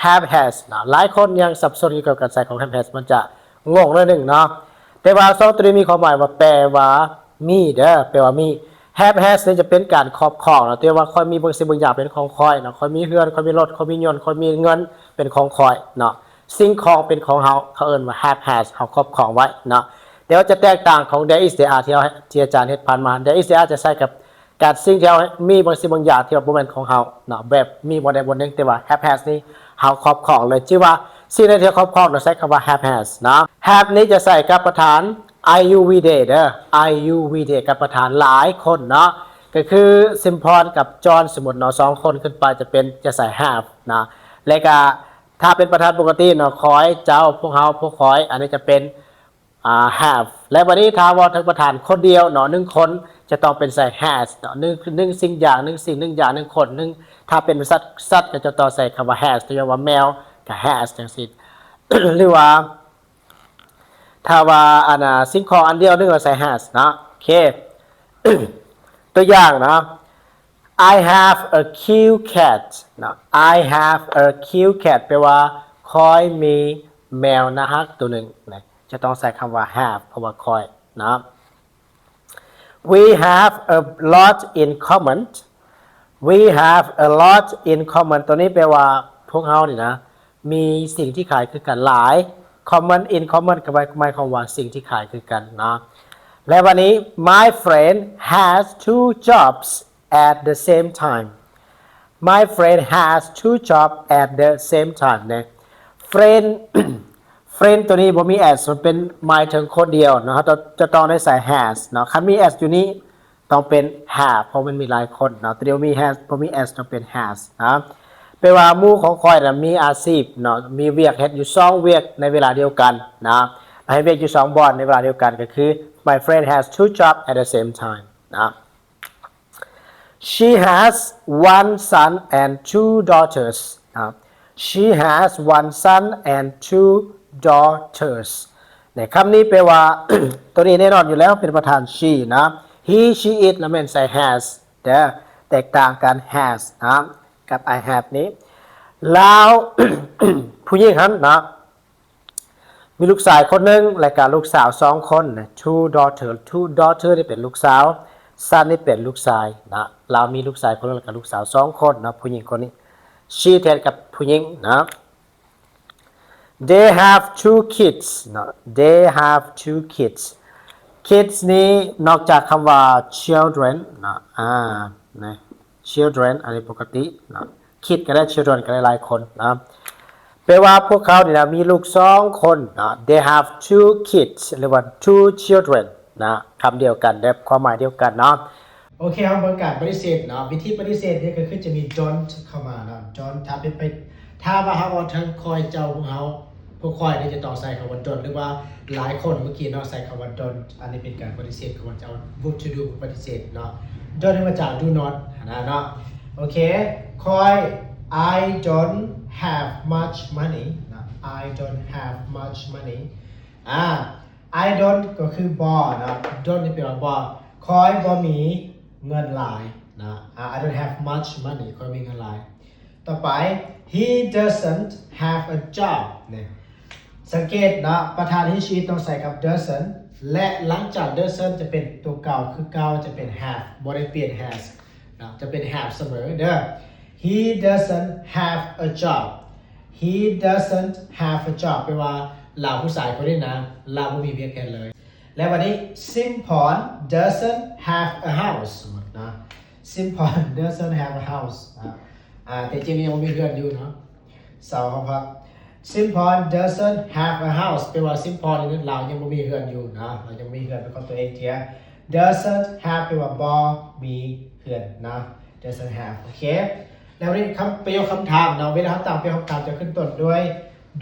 have has ເນາະ. ຫຼາຍຄົນຍັງສັບສົນກ່ຽວກັບການໃຊ້ຂອງ have has ມັນຈະງົງໜ້ອຍໜຶ່ງເນາະ. ແຕ່ວ່າສອງໂຕນີ້ມີຄວາມໝາຍວ່າ ແປວ່າມີເດີ ແປວ່າມີ. Have has ນີ້ຈະເປັນການຄອບຄອງເນາະ ແຕ່ວ່າຂ້ອຍມີບາງສິ່ງບາງຢ່າງເປັນຂອງຂ້ອຍເນາະ, ຂ້ອຍມີເຮືອນ, ຂ້ອຍມີລົດ, ຂ້ອຍມີຍົນ, ຂ້ອຍມີເງິນ ເປັນຂອງຂ້ອຍເນາະ. ສິ່ງຂອງເປັນຂອງເຮົາ ເຂົາເອີ້ນວ່າ have has ເຮົາຄອບຄອງໄວ້ເນາະ. ແຕ່ວ່າຈະແຕກຕ່າງຂອງ there is there are ທີ່ເຮົາ ທີ່ອາຈານເຮັດຜ່ານມາ. There is there are ຈະໃຊ້ກັບ ການສິ່ງທີ່ເຮົາມີບາງສິ່ງບາງຢ່າງທີ່ວ່າບໍ່ແມ່ນຂອງເຮົາເນາະ ແບບມີບ່ອນໃດບ່ອນໜຶ່ງ, ແຕ່ວ່າ have has ນີ້ເຮົາຄອບຄອງເລີຍ. ຈື່ວ່າສິ່ງໃດທີ່ເຮົາຄອບຄອງ ເຮົາໃຊ້ຄຳວ່າ have has ເນາະ. Have ນີ້ຈະໃຊ້ກັບປະທານ I, you, we, they ເດີ I, you, we, they ກັບປະທານຫຼາຍຄົນເນາະ ກໍຄື Simpon ກັບ John ສົມມຸດເນາະ ສອງຄົນຂຶ້ນໄປຈະເປັນ ຈະໃຊ້ have ເນາະ. ແລະກະຖ້າເປັນປະທານປົກກະຕິເນາະ ຂ້ອຍ, ເຈົ້າ, ພວກເຮົາ, ພວກຂ້ອຍ ອັນນີ້ຈະເປັນ ອ່າ have. ແລະບາດນີ້ຖ້າເວົ້າເຖິງປະທານຄົນດຽວເນາະ ໜຶ່ງຄົນ ຈະຕ້ອງເປັນໃສ່ has ເນາະ. ໜຶ່ງ ໜຶ່ງສິ່ງຢ່າງ ໜຶ່ງສິ່ງ ໜຶ່ງຢ່າງ ໜຶ່ງຄົນ ໜຶ່ງ ຖ້າເປັນສັດ ສັດກໍຈະຕ້ອງໃສ່ຄຳວ່າ has ຕົວຢ່າງວ່າແມວກໍ has ຈັ່ງຊີ້ ຫຼືວ່າຖ້າວ່າອັນ ອ່າ ສິ່ງຂອງອັນດຽວໜຶ່ງກໍໃສ່ has ເນາະ. ໂອເຄ ຕົວຢ່າງເນາະ I have a cute cat ເນາະ I have a cute cat ແປວ່າຂ້ອຍມີແມວໜ້າຮັກຕົວໜຶ່ງນະ. ຈະຕ້ອງໃຊ້ຄຳວ່າ have ເພາະວ່າຂ້ອຍເນາະ. We have a lot in common We have a lot in common ຕົວນີ້ແປວ່າພວກເຮົານີ້ນະ ມີສິ່ງທີ່ຄ້າຍຄືກັນຫຼາຍ. Common in common ກໍໝາຍ ໝາຍຄວາມວ່າສິ່ງທີ່ຄ້າຍຄືກັນເນາະ. ແລະບາດນີ້ My friend has two jobs at the same time. My friend has two jobs at the same time ເນາະ. Friend friend ຕົວນີ້ບໍ່ມີ at ມັນເປັນໝາຍເຖິງຄົນດຽວເນາະ ເຮົາຈະ ຈະຕ້ອງໄດ້ໃສ່ has ເນາະ. ຄັນມີ at ຢູ່ນີ້ຕ້ອງເປັນ have ເພາະມັນມີຫຼາຍຄົນເນາະ. ຕົວດຽວມີ has ບໍ່ມີ at ຕ້ອງເປັນ has ເນາະ. ແປວ່າໝູ່ຂອງຂ້ອຍນະມີອາຊີບເນາະ ມີວຽກເຮັດຢູ່ສອງວຽກໃນເວລາດຽວກັນເນາະ ເຮັດວຽກຢູ່ສອງບ່ອນໃນເວລາດຽວກັນ ກໍຄື My friend has two jobs at the same time ເນາະ. She has one son and two daughters ເນາະ. She has one son and two daughters ໃນຄຳນີ້ແປວ່າ ຕົວນີ້ແນ່ນອນຢູ່ແລ້ວ ເປັນປະທານ she ເນາະ. He, she, it ລະແມ່ນໃສ່ has ເດີ ແຕກຕ່າງກັນ has ເນາະ ກັບ I have ນີ້. ລາວ ຜູ້ຍິງຫັ້ນເນາະ ມີລູກຊາຍຄົນໜຶ່ງ ແລະກະລູກສາວສອງຄົນນະ. Two daughter two daughter ນີ້ເປັນລູກສາວ son ນີ້ເປັນລູກຊາຍນະ. ລາວມີລູກຊາຍຄົນໜຶ່ງ ແລະກະລູກສາວສອງຄົນນະ ຜູ້ຍິງຄົນນີ້. She ແທນກັບຜູ້ຍິງນະ. They have two kids ນະ They have two kids. Kids ນີ້ນອກຈາກຄຳວ່າ children ນະ ອ່າ ນະ children ອັນນີ້ປົກກະຕິເນາະ. Kid ກໍໄດ້ children ກໍໄດ້ ຫຼາຍຄົນເນາະ. ແປວ່າພວກເຂົານີ້ນະ ມີລູກສອງຄົນເນາະ. They have two kids ຫຼືວ່າ two children ນະ ຄຳດຽວກັນ ແບບຄວາມໝາຍດຽວກັນເນາະ. ໂອເຄ ເຮົາເບິ່ງການປະຕິເສດເນາະ. ວິທີປະຕິເສດນີ້ກໍຄືຈະມີ don't ເຂົ້າມາເນາະ. Don't ຖ້າເປັນໄປ ຖ້າວ່າເຮົາເວົ້າເຖິງຂ້ອຍ ເຈົ້າ ພວກເຮົາ ພວກຂ້ອຍນີ້ຈະຕ້ອງໃຊ້ຄຳວ່າ don't ຫຼືວ່າຫຼາຍຄົນເມື່ອກີ້ເນາະ ໃຊ້ຄຳວ່າ don't ອັນນີ້ເປັນການປະຕິເສດ ຄຳວ່າຈະເອົາ verb to do ມາປະຕິເສດເນາະ. Don't ນີ້ມາຈາກ do not ຫັ້ນນະເນາະ. ໂອເຄ ຂ້ອຍ I don't have much money ເນາະ. I don't have much money ອ່າ I don't ກໍຄືບໍ່ເນາະ. Don't ນີ້ແປວ່າບໍ່. ຂ້ອຍບໍ່ມີເງິນຫຼາຍເນາະ. ອ່າ I don't have much money ຂ້ອຍມີເງິນຫຼາຍ. ຕໍ່ໄປ He doesn't have a job ນີ້ ສັງເກດເນາະ ປະທານ he, she, it ຕ້ອງໃຊ້ກັບ doesn't ແລະ ຫຼັງຈາກ doesn't ຈະເປັນຕົວເກົ່າຄືເກົ່າ ຈະເປັນ have ບໍ່ໄດ້ປ່ຽນ has ເນາະ ຈະເປັນ have ສະເໝີເດີ. He doesn't have a job. He doesn't have a job ແປວ່າລາວຜູ້ຊາຍຄົນນີ້ນະ ລາວບໍ່ມີວຽກເຮັດເລີຍ. ແລະ ບັດນີ້ Simpon doesn't have a house ສົມມຸດເນາະ. Simpon doesn't have a house ນະ. ອ່າ ແຕ່ຈິງຍັງບໍ່ມີເຮືອນຢູ່ເນາະ. ເຊົາເຮົາພັກ Simpon doesn't have a house ແປວ່າ Simpon ນີ້ລາວຍັງບໍ່ມີເຮືອນຢູ່ເນາະ ລາວຍັງບໍ່ມີເຮືອນເປັນຂອງຕົວເອງເທື່ອ. Doesn't have ແປວ່າບໍ່ມີເຮືອນເນາະ doesn't have. ໂອເຄ ແລ້ວນີ້ຄຳ ປະໂຫຍກຄຳຖາມເນາະ ເວລາເຮົາຕັ້ງປະໂຫຍກຄຳຖາມຈະຂຶ້ນຕົ້ນດ້ວຍ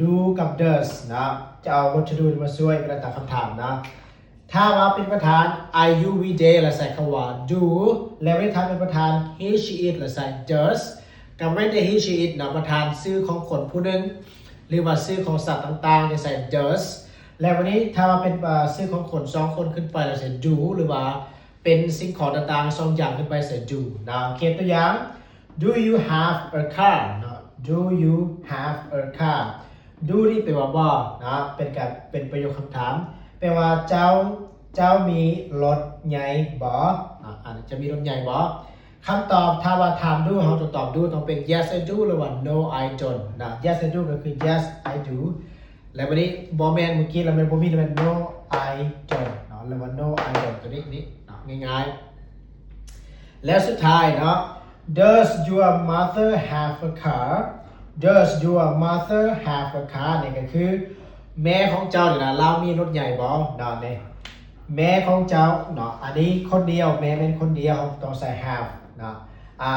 do ກັບ does ເນາະ ຈະເອົາ verb to do ມາຊ່ວຍເວລາຕັ້ງຄຳຖາມເນາະ. ຖ້າວ່າເປັນປະທານ I, you, we, they ລະໃຊ້ຄຳວ່າ do ແລະ ເວລາຖ້າເປັນປະທານ he, she, it ລະໃຊ້ does ກໍແມ່ນແຕ່ he, she, it ເນາະ ປະທານຊື່ຂອງຄົນຜູ້ໜຶ່ງ ຫຼືວ່າຊື່ຂອງສັດຕ່າງໆ ຈະໃຊ້ does ແລະ ບັດນີ້ຖ້າວ່າເປັນ ເອີ່ ຊື່ຂອງຄົນສອງຄົນຂຶ້ນໄປລະໃຊ້ do ຫຼືວ່າເປັນສິ່ງຂອງຕ່າງໆສອງຢ່າງຂຶ້ນໄປໃຊ້ do ເນາະ. ໂອເຄ ຕົວຢ່າງ Do you have a car ເນາະ. Do you have a car? Do ນີ້ແປວ່າບໍ່ເນາະ ເປັນການ ເປັນປະໂຫຍກຄຳຖາມ ແປວ່າເຈົ້າ ເຈົ້າມີລົດໃຫຍ່ບໍ່ເນາະ ອາ ເຈົ້າມີລົດໃຫຍ່ບໍ່? ຄຳຕອບ ຖ້າວ່າຖາມ Do ເຮົາຈະຕອບ Do ຕ້ອງເປັນ Yes I do ຫຼືວ່າ No I don't ນະ Yes I do ກໍຄື Yes I do ແລ້ວບັດນີ້ບໍ່ແມ່ນ ເມື່ອກີ້ລະແມ່ນບໍ່ມີ ລະແມ່ນ No I don't ເນາະ ຫຼືວ່າ No I don't ຕົວນີ້ ນີ້ເນາະ ງ່າຍໆ ແລ້ວສຸດທ້າຍເນາະ Does your mother have a car? Does your mother have a car? ນີ້ກໍຄື ແມ່ຂອງເຈົ້ານີ້ນະ ລາວມີລົດໃຫຍ່ບໍ່ເນາະ ນີ້ ແມ່ຂອງເຈົ້າເນາະ ອັນນີ້ຄົນດຽວ ແມ່ແມ່ນຄົນດຽວ ເຮົາຕ້ອງໃສ່ have ເນາະ ອາ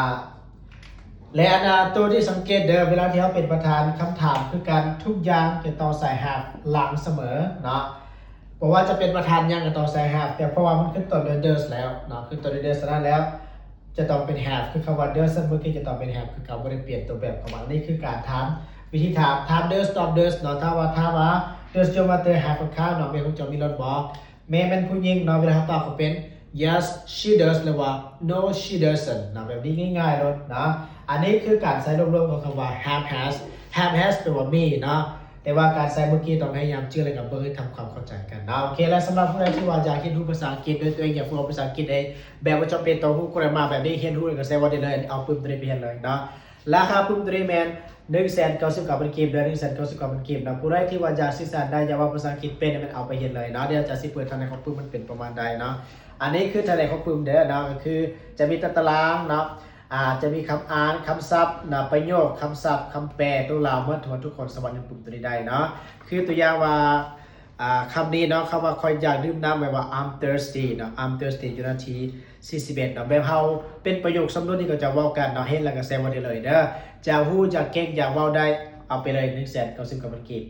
ແລະ ອັນນາ ໂຕທີ່ສັງເກດເດີ ເວລາທີ່ເຮົາເປັນປະທານຄຳຖາມຄືກັນ ທຸກຢ່າງຈະຕ້ອງໃສ່ have ຫຼັງສະເໝີເນາະ ບໍ່ວ່າຈະເປັນປະທານຫຍັງກໍຕ້ອງໃສ່ have ແຕ່ເພາະວ່າມັນຂຶ້ນຕົ້ນດ້ວຍ does ແລ້ວເນາະ ຂຶ້ນຕົ້ນດ້ວຍ does ສະນັ້ນແລ້ວ ຈະຕ້ອງເປັນ have ຄືຄຳວ່າ does ເມື່ອກີ້ຈະຕ້ອງເປັນ have ຄືເກົ່າ ບໍ່ໄດ້ປ່ຽນຕົວແປບເຂົ້າມາ ນີ້ຄືການຖາມ ວິທີຖາມ ຖາມ does ຕອບ does ເນາະ ຖ້າວ່າ ຖາມວ່າ Does your mother have a car? ເນາະ ແມ່ຂອງເຈົ້າມີລົດບໍ່? ແມ່ແມ່ນຜູ້ຍິງເນາະ ເວລາເຮົາຕອບກໍເປັນ Yes she does ຫຼືວ່າ No she doesn't ເນາະ ແບບນີ້ງ່າຍໆໂລດເນາະ ອັນນີ້ຄືການໃຊ້ລວມໆຂອງຄຳວ່າ have has have has ແປວ່າມີເນາະ ແຕ່ວ່າການໃຊ້ເມື່ອກີ້ຕ້ອງພະຍາຍາມຈື່ ແລະ ກໍເບິ່ງໃຫ້ທຳຄວາມເຂົ້າໃຈກັນເນາະ ໂອເຄ ແລະ ສຳລັບຜູ້ໃດທີ່ວ່າຢາກຮຽນຮູ້ພາສາອັງກິດດ້ວຍຕົວເອງ ຢາກຝຶກເວົ້າພາສາອັງກິດເອງ ແບບບໍ່ຈຳເປັນຕ້ອງຮູ້ grammar ແບບນີ້ ຮຽນຮູ້ເອງກໍໃຊ້ Word ໄດ້ເລີຍ ເອົາປຶ້ມຕົວນີ້ໄປຮຽນເລີຍເນາະ ລາຄາປຶ້ມຕົວນີ້ແມ່ນ ໜຶ່ງແສນເກົ້າສິບເກົ້າພັນກີບ ເດືອນໜຶ່ງແສນເກົ້າສິບເກົ້າພັນກີບເນາະ ຜູ້ໃດທີ່ວ່າຢາກສື່ສານໄດ້ ຢາກເວົ້າພາສາອັງກິດເປັນ ແມ່ນເອົາໄປຮຽນເລີຍເນາະ ດຽວຈະຊິເປີດທາງໃນຂອງປຶ້ມ ມັນເປັນປະມານໃດເນາະ ອັນນີ້ຄືທາງໃນຂອງປຶ້ມເດີເນາະ ກໍຄືຈະມີຕາຕະລາງເນາະ ອາ ຈະມີຄຳອ່ານ ຄຳສັບເນາະ ປະໂຫຍກ ຄຳສັບ ຄຳແປ ຕົວລາວໝົດ ທຸກຄົນສາມາດເຮັດປຶ້ມຕົວນີ້ໄດ້ເນາະ ຄືຕົວຢ່າງວ່າ ອາ ຄຳນີ້ເນາະ ຄຳວ່າ ຂ້ອຍຢາກດື່ມນ້ຳ ແປວ່າ I'm thirsty ເນາະ I'm thirsty ຢູ່ໜ້າທີສີ່ສິບເອັດເນາະ ແບບເຮົາເປັນປະໂຫຍກສຳນວນທີ່ເຂົາເຈົ້າເວົ້າກັນເນາະ ເຫັນແລ້ວກໍໃຊ້ Word ໄດ້ເລີຍເດີ ຈະຮູ້ ຈະເກັ່ງ ຈະເວົ້າໄດ້ ເອົາໄປເລີຍ ໜຶ່ງແສນເກົ້າສິບເກົ້າພັນກີບ